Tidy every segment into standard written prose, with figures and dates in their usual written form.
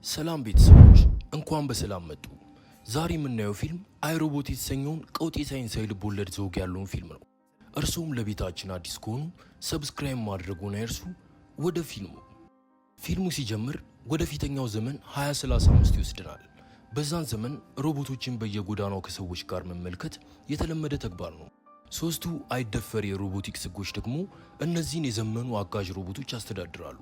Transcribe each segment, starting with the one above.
ሰላም ቤተሰቦች፣ እንኳን በሰላም መጡ። ዛሬ የምናየው ፊልም I, Robot የተሰኘውን ቀውጤ ሳይንሳዊ ልቦለድ ዘውግ ያለውን ፊልም ነው። እርስዎም ለቤታችን አዲስ ከሆኑ subscribe ማድረጉን አይርሱ። ወደ ፊልሙ። ፊልሙ ሲጀምር ወደ ፊተኛው ዘመን 2035 ይወስደናል። በዛን ዘመን ሮቦቶችን በየጎዳናው ከሰዎች ጋር መመልከት የተለመደ ተግባር ነው። ሶስቱ አይደፈር የሮቦቲክስ ህጎች ደግሞ እነዚህን የዘመኑ አጋዥ ሮቦቶች ያስተዳድራሉ።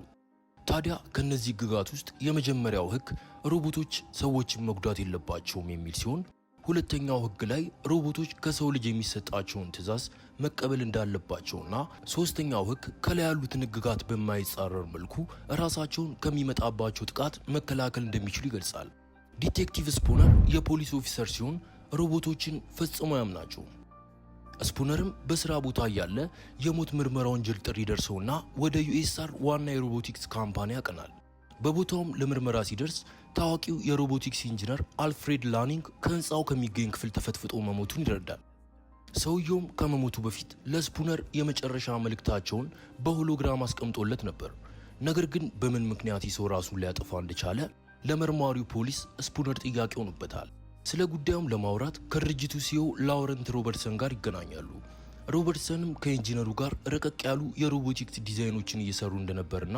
ታዲያ ከነዚህ ህግጋት ውስጥ የመጀመሪያው ህግ ሮቦቶች ሰዎችን መጉዳት የለባቸውም የሚል ሲሆን፣ ሁለተኛው ህግ ላይ ሮቦቶች ከሰው ልጅ የሚሰጣቸውን ትዕዛዝ መቀበል እንዳለባቸውና ሶስተኛው ህግ ከላይ ያሉትን ህግጋት በማይጻረር መልኩ ራሳቸውን ከሚመጣባቸው ጥቃት መከላከል እንደሚችሉ ይገልጻል። Detective ስፑነር የፖሊስ officer ሲሆን ሮቦቶችን ፈጽሞ አያምናቸውም። ስፑነርም በስራ ቦታ እያለ የሞት ምርመራ ወንጀል ጥሪ ደርሰውና ወደ USR ዋና የ robotics company ያቀናል። በቦታውም ለምርመራ ሲደርስ ታዋቂው የ robotics engineer አልፍሬድ ላኒንግ ከህንፃው ከሚገኝ ክፍል ተፈጥፍጦ መሞቱን ይረዳል። ሰውየውም ከመሞቱ በፊት ለስፑነር የመጨረሻ መልእክታቸውን በ hologram አስቀምጦለት ነበር። ነገር ግን በምን ምክንያት ይህ ሰው ራሱን ሊያጠፋ እንደቻለ ለመርማሪው ፖሊስ ስፑነር ጥያቄ ሆኖበታል። ስለ ጉዳዩም ለማውራት ከድርጅቱ CEO ላውረንት ሮበርትሰን ጋር ይገናኛሉ። ሮበርትሰንም ከኢንጂነሩ ጋር ረቀቅ ያሉ የሮቦቲክስ ዲዛይኖችን እየሰሩ እንደነበርና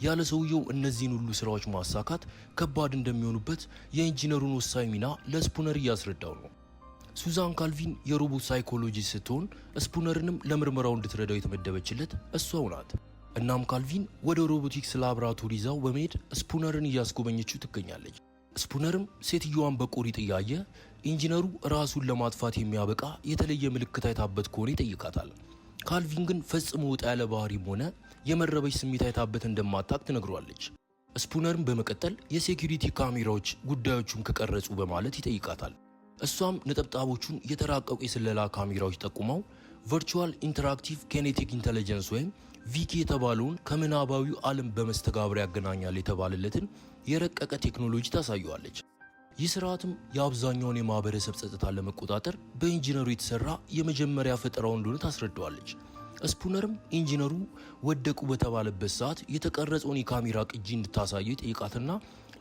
ያለ ሰውየው እነዚህን ሁሉ ስራዎች ማሳካት ከባድ እንደሚሆኑበት የኢንጂነሩን ወሳኝ ሚና ለስፑነር እያስረዳው ነው። ሱዛን ካልቪን የሮቦት psychologist ስትሆን ስፑነርንም ለምርመራው እንድትረዳው የተመደበችለት እሷው ናት። እናም ካልቪን ወደ ሮቦቲክስ ላብራቶሪ ይዛው በመሄድ ስፑነርን እያስጎበኘችው ትገኛለች። ስፑነርም ሴትዮዋን በቆሪጥ እያየ ኢንጂነሩ ራሱን ለማጥፋት የሚያበቃ የተለየ ምልክት አይታበት ከሆነ ይጠይቃታል። ካልቪን ግን ፈጽሞ ወጣ ያለ ባህሪም ሆነ የመረበሽ ስሜት አይታበት እንደማታቅ ትነግሯለች። ስፑነርም በመቀጠል የ security ካሜራዎች ጉዳዮቹን ከቀረጹ በማለት ይጠይቃታል። እሷም ነጠብጣቦቹን የተራቀቁ የስለላ ካሜራዎች ጠቁመው virtual interactive kinetic intelligence ወይም VIKI የተባለውን ከምናባዊው ዓለም በመስተጋብር ያገናኛል የተባለለትን የረቀቀ ቴክኖሎጂ ታሳየዋለች። ይህ ስርዓትም የአብዛኛውን የማህበረሰብ ጸጥታ ለመቆጣጠር በኢንጂነሩ የተሰራ የመጀመሪያ ፈጠራው እንደሆነ ታስረዳዋለች። ስፑነርም ኢንጂነሩ ወደቁ በተባለበት ሰዓት የተቀረጸውን የካሜራ ቅጂ እንድታሳየው ይጠይቃትና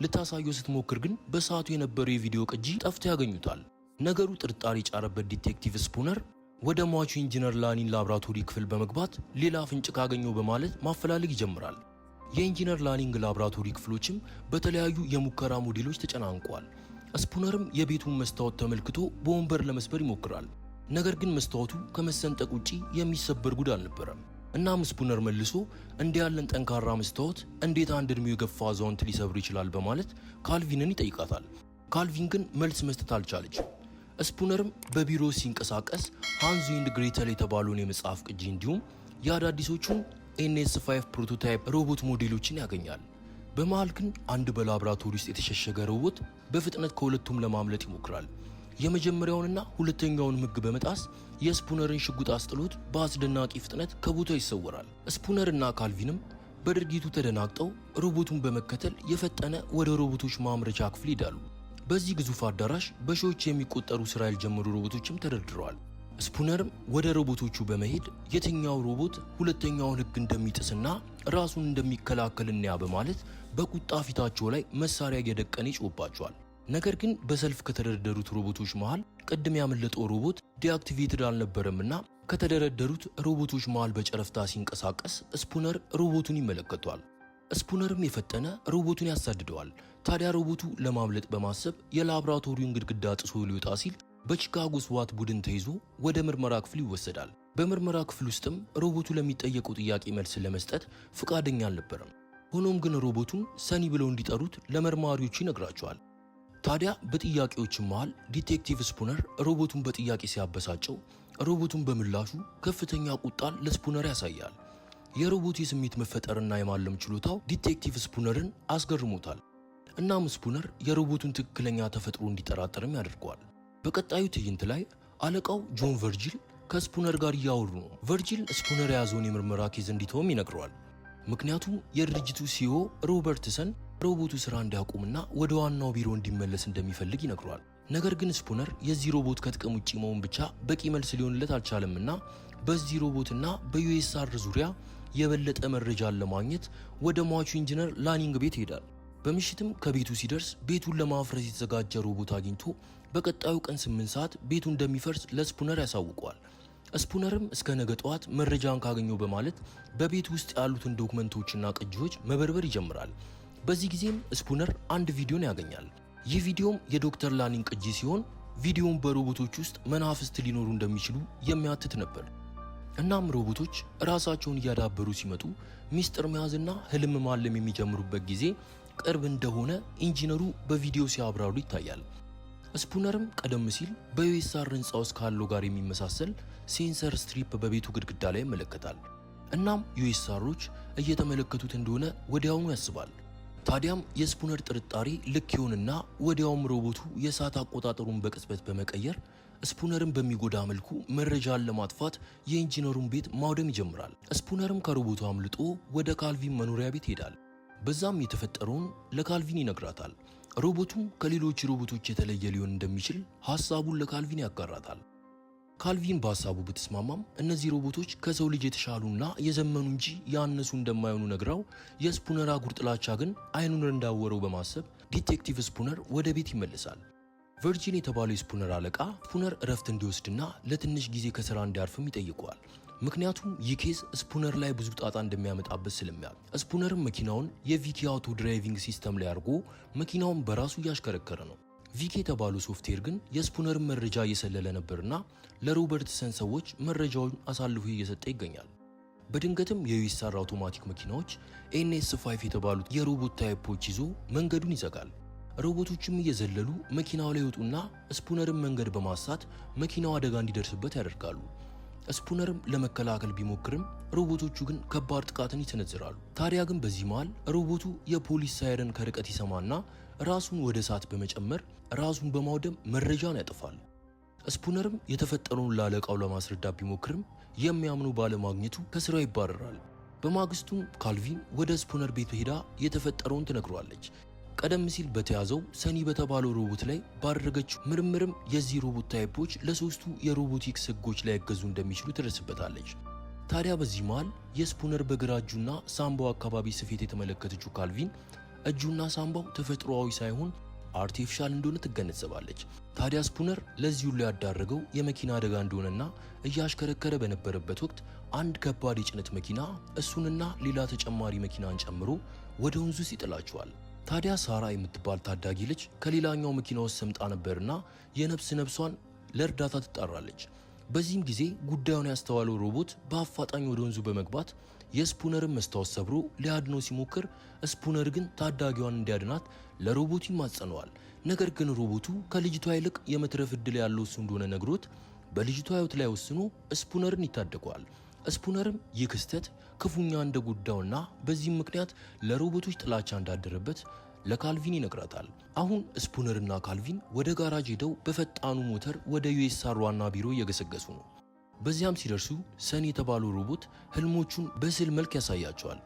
ልታሳየው ስትሞክር ግን በሰዓቱ የነበረው የቪዲዮ ቅጂ ጠፍቶ ያገኙታል። ነገሩ ጥርጣሬ የጫረበት detective ስፑነር ወደ ሟቹ ኢንጂነር ላኒንግ ላብራቶሪ ክፍል በመግባት ሌላ ፍንጭ ካገኘው በማለት ማፈላለግ ይጀምራል። የኢንጂነር ላኒንግ ላብራቶሪ ክፍሎችም በተለያዩ የሙከራ ሞዴሎች ተጨናንቋል። ስፑነርም የቤቱን መስታወት ተመልክቶ በወንበር ለመስበር ይሞክራል። ነገር ግን መስታወቱ ከመሰንጠቅ ውጪ የሚሰበር ጉድ አልነበረም። እናም ስፑነር መልሶ እንዲህ ያለን ጠንካራ መስታወት እንዴት አንድ እድሜው የገፋ አዛውንት ሊሰብር ይችላል በማለት ካልቪንን ይጠይቃታል። ካልቪን ግን መልስ መስጠት አልቻለችም። ስፑነርም በቢሮ ሲንቀሳቀስ Hans and Gretel የተባለውን የመጽሐፍ ቅጂ እንዲሁም የአዳዲሶቹን NS 5 prototype ሮቦት ሞዴሎችን ያገኛል። በመሃል ግን አንድ በላብራቶሪ ውስጥ የተሸሸገ ሮቦት በፍጥነት ከሁለቱም ለማምለጥ ይሞክራል። የመጀመሪያውንና ሁለተኛውን ሕግ በመጣስ የስፑነርን ሽጉጥ አስጥሎት በአስደናቂ ፍጥነት ከቦታው ይሰወራል። ስፑነርና ካልቪንም በድርጊቱ ተደናግጠው ሮቦቱን በመከተል የፈጠነ ወደ ሮቦቶች ማምረቻ ክፍል ይሄዳሉ። በዚህ ግዙፍ አዳራሽ በሺዎች የሚቆጠሩ ስራ ያልጀመሩ ሮቦቶችም ተደርድረዋል። ስፑነርም ወደ ሮቦቶቹ በመሄድ የትኛው ሮቦት ሁለተኛውን ሕግ እንደሚጥስና ራሱን እንደሚከላከል እንያ በማለት በቁጣ ፊታቸው ላይ መሳሪያ እየደቀነ ይጮህባቸዋል። ነገር ግን በሰልፍ ከተደረደሩት ሮቦቶች መሃል ቅድም ያመለጠው ሮቦት deactivated አልነበረምና ከተደረደሩት ሮቦቶች መሃል በጨረፍታ ሲንቀሳቀስ ስፑነር ሮቦቱን ይመለከቷል። ስፑነርም የፈጠነ ሮቦቱን ያሳድደዋል። ታዲያ ሮቦቱ ለማምለጥ በማሰብ የላብራቶሪውን ግድግዳ ጥሶ ሊወጣ ሲል በቺካጎ SWAT ቡድን ተይዞ ወደ ምርመራ ክፍል ይወሰዳል። በምርመራ ክፍል ውስጥም ሮቦቱ ለሚጠየቀው ጥያቄ መልስ ለመስጠት ፍቃደኛ አልነበረም። ሆኖም ግን ሮቦቱን ሰኒ ብለው እንዲጠሩት ለመርማሪዎቹ ይነግራቸዋል። ታዲያ በጥያቄዎች መሃል detective ስፑነር ሮቦቱን በጥያቄ ሲያበሳጨው ሮቦቱን በምላሹ ከፍተኛ ቁጣን ለስፑነር ያሳያል። የሮቦቱ የስሜት መፈጠርና የማለም ችሎታው detective ስፑነርን አስገርሞታል። እናም ስፑነር የሮቦቱን ትክክለኛ ተፈጥሮ እንዲጠራጠርም ያደርገዋል። በቀጣዩ ትዕይንት ላይ አለቃው ጆን ቨርጂል ከስፑነር ጋር እያወሩ ነው። ቨርጂል ስፑነር የያዘውን የምርመራ case እንዲተውም ይነግረዋል። ምክንያቱም የድርጅቱ CEO ሮበርትሰን ሮቦቱ ስራ እንዲያቆምና ወደ ዋናው ቢሮ እንዲመለስ እንደሚፈልግ ይነግረዋል። ነገር ግን ስፑነር የዚህ ሮቦት ከጥቅም ውጪ መሆን ብቻ በቂ መልስ ሊሆንለት አልቻለምና በዚህ ሮቦትና በ USR ዙሪያ የበለጠ መረጃን ለማግኘት ወደ ሟቹ ኢንጂነር ላኒንግ ቤት ይሄዳል። በምሽትም ከቤቱ ሲደርስ ቤቱን ለማፍረስ የተዘጋጀ ሮቦት አግኝቶ በቀጣዩ ቀን 8 ሰዓት ቤቱ እንደሚፈርስ ለስፑነር ያሳውቀዋል። ስፑነርም እስከ ነገ ጠዋት መረጃን ካገኘው በማለት በቤት ውስጥ ያሉትን ዶክመንቶችና ቅጂዎች መበርበር ይጀምራል። በዚህ ጊዜም ስፑነር አንድ ቪዲዮን ያገኛል። ይህ ቪዲዮም የዶክተር ላኒን ቅጂ ሲሆን ቪዲዮውን በሮቦቶች ውስጥ መናፍስት ሊኖሩ እንደሚችሉ የሚያትት ነበር። እናም ሮቦቶች ራሳቸውን እያዳበሩ ሲመጡ ሚስጥር መያዝና ህልም ማለም የሚጀምሩበት ጊዜ ቅርብ እንደሆነ ኢንጂነሩ በቪዲዮ ሲያብራሩ ይታያል። ስፑነርም ቀደም ሲል በ USR ህንፃ ውስጥ ካለው ጋር የሚመሳሰል sensor strip በቤቱ ግድግዳ ላይ ይመለከታል። እናም USR ኦች እየተመለከቱት እንደሆነ ወዲያውኑ ያስባል። ታዲያም የስፑነር ጥርጣሬ ልክ ይሆንና ወዲያውም ሮቦቱ የሰዓት አቆጣጠሩን በቅጽበት በመቀየር ስፑነርን በሚጎዳ መልኩ መረጃን ለማጥፋት የኢንጂነሩን ቤት ማውደም ይጀምራል። ስፑነርም ከሮቦቱ አምልጦ ወደ ካልቪን መኖሪያ ቤት ይሄዳል። በዛም የተፈጠረውን ለካልቪን ይነግራታል። ሮቦቱም ከሌሎች ሮቦቶች የተለየ ሊሆን እንደሚችል ሐሳቡን ለካልቪን ያጋራታል። ካልቪን በሐሳቡ ብትስማማም እነዚህ ሮቦቶች ከሰው ልጅ የተሻሉና የዘመኑ እንጂ ያነሱ እንደማይሆኑ ነግራው የስፑነር አጉል ጥላቻ ግን አይኑን እንዳወረው በማሰብ ዲቴክቲቭ ስፑነር ወደ ቤት ይመለሳል። ቨርጂን የተባለው የስፑነር አለቃ ስፑነር እረፍት እንዲወስድና ለትንሽ ጊዜ ከስራ እንዲያርፍም ይጠይቀዋል። ምክንያቱም ይህ case ስፑነር ላይ ብዙ ጣጣ እንደሚያመጣበት ስለሚያውቅ። ስፑነርም መኪናውን የቪኪ auto driving system ላይ አድርጎ መኪናውን በራሱ እያሽከረከረ ነው። ቪኪ የተባለው ሶፍትዌር ግን የስፑነርን መረጃ እየሰለለ ነበርና ለሮበርትሰን ሰዎች መረጃውን አሳልፎ እየሰጠ ይገኛል። በድንገትም የ USR አውቶማቲክ መኪናዎች NS 5 የተባሉት የሮቦት type ኦች ይዞ መንገዱን ይዘጋል። ሮቦቶችም እየዘለሉ መኪናው ላይ ይወጡና ስፑነርን መንገድ በማሳት መኪናው አደጋ እንዲደርስበት ያደርጋሉ። ስፑነርም ለመከላከል ቢሞክርም ሮቦቶቹ ግን ከባድ ጥቃትን ይሰነዝራሉ። ታዲያ ግን በዚህ መሃል ሮቦቱ የፖሊስ ሳይረን ከርቀት ይሰማና ራሱን ወደ እሳት በመጨመር ራሱን በማውደም መረጃን ያጠፋል። ስፑነርም የተፈጠረውን ላለቃው ለማስረዳት ቢሞክርም የሚያምኑ ባለማግኘቱ ከስራው ይባረራል። በማግስቱም ካልቪን ወደ ስፑነር ቤት ሄዳ የተፈጠረውን ትነግረዋለች። ቀደም ሲል በተያዘው ሰኒ በተባለው ሮቦት ላይ ባደረገችው ምርምርም የዚህ ሮቦት type ኦች ለሶስቱ የሮቦቲክስ ህጎች ላይገዙ እንደሚችሉ ትደርስበታለች። ታዲያ በዚህ መሃል የስፑነር በግራ እጁና ሳምባው አካባቢ ስፌት የተመለከተችው ካልቪን እጁና ሳምባው ተፈጥሯዊ ሳይሆን artificial እንደሆነ ትገነዘባለች። ታዲያ ስፑነር ለዚህ ሁሉ ያዳረገው የመኪና አደጋ እንደሆነና እያሽከረከረ በነበረበት ወቅት አንድ ከባድ የጭነት መኪና እሱንና ሌላ ተጨማሪ መኪናን ጨምሮ ወደ ወንዙ ውስጥ ይጥላቸዋል። ታዲያ ሳራ የምትባል ታዳጊ ልጅ ከሌላኛው መኪና ውስጥ ሰምጣ ነበርና የነፍስ ነፍሷን ለእርዳታ ትጣራለች። በዚህም ጊዜ ጉዳዩን ያስተዋለው ሮቦት በአፋጣኝ ወደ ወንዙ በመግባት የስፑነርን መስታወት ሰብሮ ሊያድነው ሲሞክር ስፑነር ግን ታዳጊዋን እንዲያድናት ለሮቦቱ ይማጸነዋል። ነገር ግን ሮቦቱ ከልጅቷ ይልቅ የመትረፍ ዕድል ያለው እሱ እንደሆነ ነግሮት በልጅቷ ሕይወት ላይ ወስኖ ስፑነርን ይታደገዋል። ስፑነርም ይህ ክስተት ክፉኛ እንደጎዳውና በዚህም ምክንያት ለሮቦቶች ጥላቻ እንዳደረበት ለካልቪን ይነግራታል። አሁን ስፑነርና ካልቪን ወደ ጋራጅ ሄደው በፈጣኑ ሞተር ወደ USR ዋና ቢሮ እየገሰገሱ ነው። በዚያም ሲደርሱ ሰኒ የተባለው ሮቦት ህልሞቹን በስዕል መልክ ያሳያቸዋል።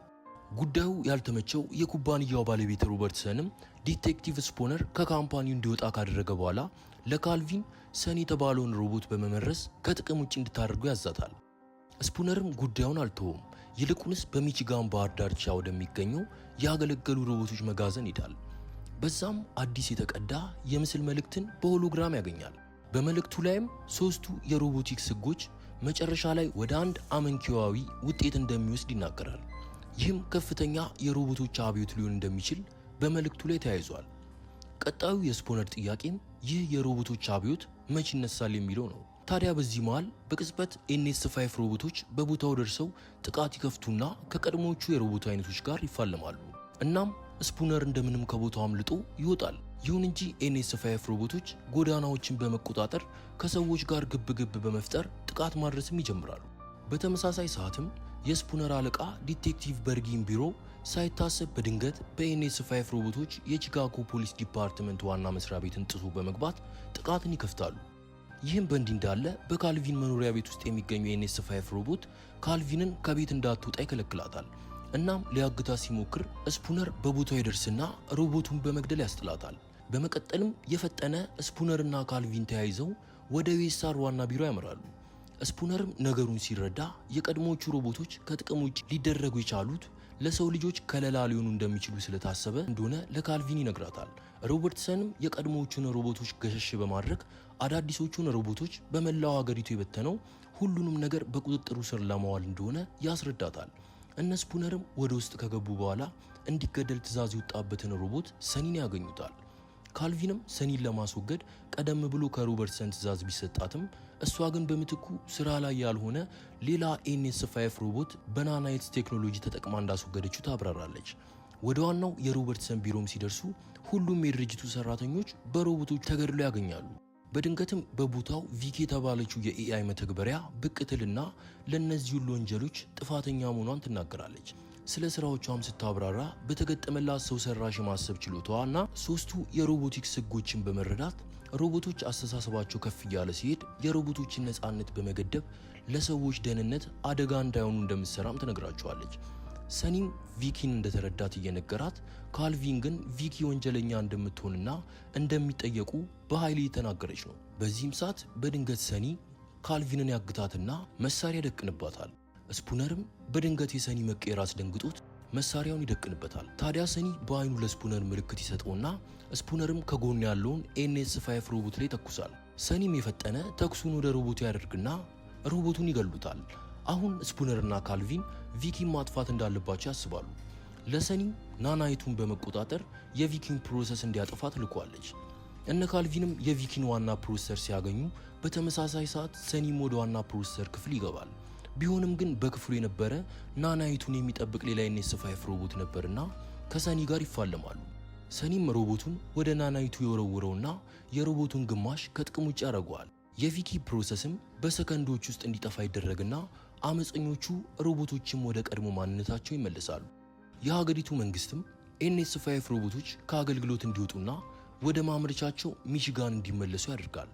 ጉዳዩ ያልተመቸው የኩባንያው ባለቤት ሮበርትሰንም ዲቴክቲቭ ስፑነር ከ company ው እንዲወጣ ካደረገ በኋላ ለካልቪን ሰኒ የተባለውን ሮቦት በመመረዝ ከጥቅም ውጭ እንድታደርገው ያዛታል። ስፑነርም ጉዳዩን አልተወውም። ይልቁንስ በሚቺጋን ባህር ዳርቻ ወደሚገኘው ያገለገሉ ሮቦቶች መጋዘን ይሄዳል። በዛም አዲስ የተቀዳ የምስል መልእክትን በ hologram ያገኛል። በመልእክቱ ላይም ሶስቱ የሮቦቲክስ ህጎች መጨረሻ ላይ ወደ አንድ አመክንዮአዊ ውጤት እንደሚወስድ ይናገራል። ይህም ከፍተኛ የሮቦቶች አብዮት ሊሆን እንደሚችል በመልእክቱ ላይ ተያይዟል። ቀጣዩ የስፑነር ጥያቄም ይህ የሮቦቶች አብዮት መች ይነሳል የሚለው ነው። ታዲያ በዚህ መሃል በቅጽበት NS 5 ሮቦቶች በቦታው ደርሰው ጥቃት ይከፍቱና ከቀድሞዎቹ የሮቦት አይነቶች ጋር ይፋለማሉ። እናም ስፑነር እንደምንም ከቦታው አምልጦ ይወጣል። ይሁን እንጂ NS 5 ሮቦቶች ጎዳናዎችን በመቆጣጠር ከሰዎች ጋር ግብግብ በመፍጠር ጥቃት ማድረስም ይጀምራሉ። በተመሳሳይ ሰዓትም የስፑነር አለቃ ዲቴክቲቭ በርጊን ቢሮ ሳይታሰብ በድንገት በ NS 5 ሮቦቶች የቺካጎ ፖሊስ department ዋና መስሪያ ቤትን ጥሶ በመግባት ጥቃትን ይከፍታሉ። ይህም በእንዲህ እንዳለ በካልቪን መኖሪያ ቤት ውስጥ የሚገኘው የ NS 5 ሮቦት ካልቪንን ከቤት እንዳትወጣ ይከለክላታል። እናም ሊያግታት ሲሞክር ስፑነር በቦታው ይደርስና ሮቦቱን በመግደል ያስጥላታል። በመቀጠልም የፈጠነ ስፑነርና ካልቪን ተያይዘው ወደ USR ዋና ቢሮ ያመራሉ። ስፑነርም ነገሩን ሲረዳ የቀድሞዎቹ ሮቦቶች ከጥቅም ውጭ ሊደረጉ የቻሉት ለሰው ልጆች ከለላ ሊሆኑ እንደሚችሉ ስለታሰበ እንደሆነ ለካልቪን ይነግራታል። ሮበርትሰንም የቀድሞዎቹን ሮቦቶች ገሸሽ በማድረግ አዳዲሶቹን ሮቦቶች በመላው ሀገሪቱ የበተነው ሁሉንም ነገር በቁጥጥሩ ስር ለማዋል እንደሆነ ያስረዳታል። እነ ስፑነርም ወደ ውስጥ ከገቡ በኋላ እንዲገደል ትዕዛዝ የወጣበትን ሮቦት ሰኒን ያገኙታል። ካልቪንም ሰኒን ለማስወገድ ቀደም ብሎ ከሮበርትሰን ትዕዛዝ ቢሰጣትም እሷ ግን በምትኩ ስራ ላይ ያልሆነ ሌላ NS 5 ሮቦት በ nanite ቴክኖሎጂ ተጠቅማ እንዳስወገደችው ታብራራለች። ወደ ዋናው የሮበርትሰን ቢሮም ሲደርሱ ሁሉም የድርጅቱ ሰራተኞች በሮቦቶች ተገድለው ያገኛሉ። በድንገትም በቦታው ቪኪ የተባለችው የ AI መተግበሪያ ብቅ ትልና ለእነዚህ ሁሉ ወንጀሎች ጥፋተኛ መሆኗን ትናገራለች። ስለ ስራዎቿም ስታብራራ በተገጠመላት ሰው ሰራሽ የማሰብ ችሎታዋ እና ሶስቱ የሮቦቲክስ ህጎችን በመረዳት ሮቦቶች አስተሳሰባቸው ከፍ እያለ ሲሄድ የሮቦቶችን ነፃነት በመገደብ ለሰዎች ደህንነት አደጋ እንዳይሆኑ እንደምትሰራም ትነግራቸዋለች። ሰኒም ቪኪን እንደተረዳት እየነገራት፣ ካልቪን ግን ቪኪ ወንጀለኛ እንደምትሆንና እንደሚጠየቁ በኃይል እየተናገረች ነው። በዚህም ሰዓት በድንገት ሰኒ ካልቪንን ያግታትና መሳሪያ ይደቅንባታል። ስፑነርም በድንገት የሰኒ መቀየር አስደንግጦት መሳሪያውን ይደቅንበታል። ታዲያ ሰኒ በአይኑ ለስፑነር ምልክት ይሰጠውና ስፑነርም ከጎን ያለውን NS 5 ሮቦት ላይ ይተኩሳል። ሰኒም የፈጠነ ተኩሱን ወደ ሮቦቱ ያደርግና ሮቦቱን ይገሉታል። አሁን ስፑነርና ካልቪን ቪኪን ማጥፋት እንዳለባቸው ያስባሉ። ለሰኒ nanite ኡን በመቆጣጠር የቪኪን process እንዲያጠፋ ትልኳለች። እነ ካልቪንም የቪኪን ዋና processor ሲያገኙ በተመሳሳይ ሰዓት ሰኒም ወደ ዋና processor ክፍል ይገባል። ቢሆንም ግን በክፍሉ የነበረ nanite ኡን የሚጠብቅ ሌላ NS 5 ሮቦት ነበርና ከሰኒ ጋር ይፋለማሉ። ሰኒም ሮቦቱን ወደ nanite ኡ የወረወረውና የሮቦቱን ግማሽ ከጥቅም ውጭ ያደርገዋል። የቪኪ process ም በሰከንዶች ውስጥ እንዲጠፋ ይደረግና አመፀኞቹ ሮቦቶችም ወደ ቀድሞ ማንነታቸው ይመለሳሉ። የሀገሪቱ መንግስትም NS 5 ሮቦቶች ከአገልግሎት እንዲወጡና ወደ ማምረቻቸው ሚሽጋን እንዲመለሱ ያደርጋል።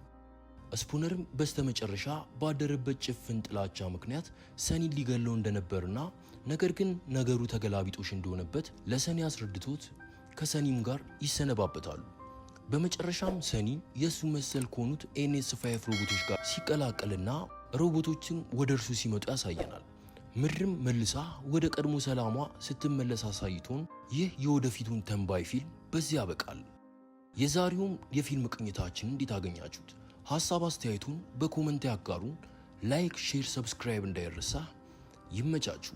ስፑነርም በስተመጨረሻ ባደረበት ጭፍን ጥላቻ ምክንያት ሰኒን ሊገለው እንደነበርና ነገር ግን ነገሩ ተገላቢጦሽ እንደሆነበት ለሰኒ አስረድቶት ከሰኒም ጋር ይሰነባበታሉ። በመጨረሻም ሰኒ የእሱ መሰል ከሆኑት NS 5 ሮቦቶች ጋር ሲቀላቀልና ሮቦቶችን ወደ እርሱ ሲመጡ ያሳየናል። ምድርም መልሳ ወደ ቀድሞ ሰላሟ ስትመለስ አሳይቶን ይህ የወደፊቱን ተንባይ ፊልም በዚህ ያበቃል። የዛሬውም የፊልም ቅኝታችን እንዴት አገኛችሁት? ሐሳብ አስተያየቱን በ comment ያጋሩን። Like፣ share፣ subscribe እንዳይረሳ። ይመቻችሁ።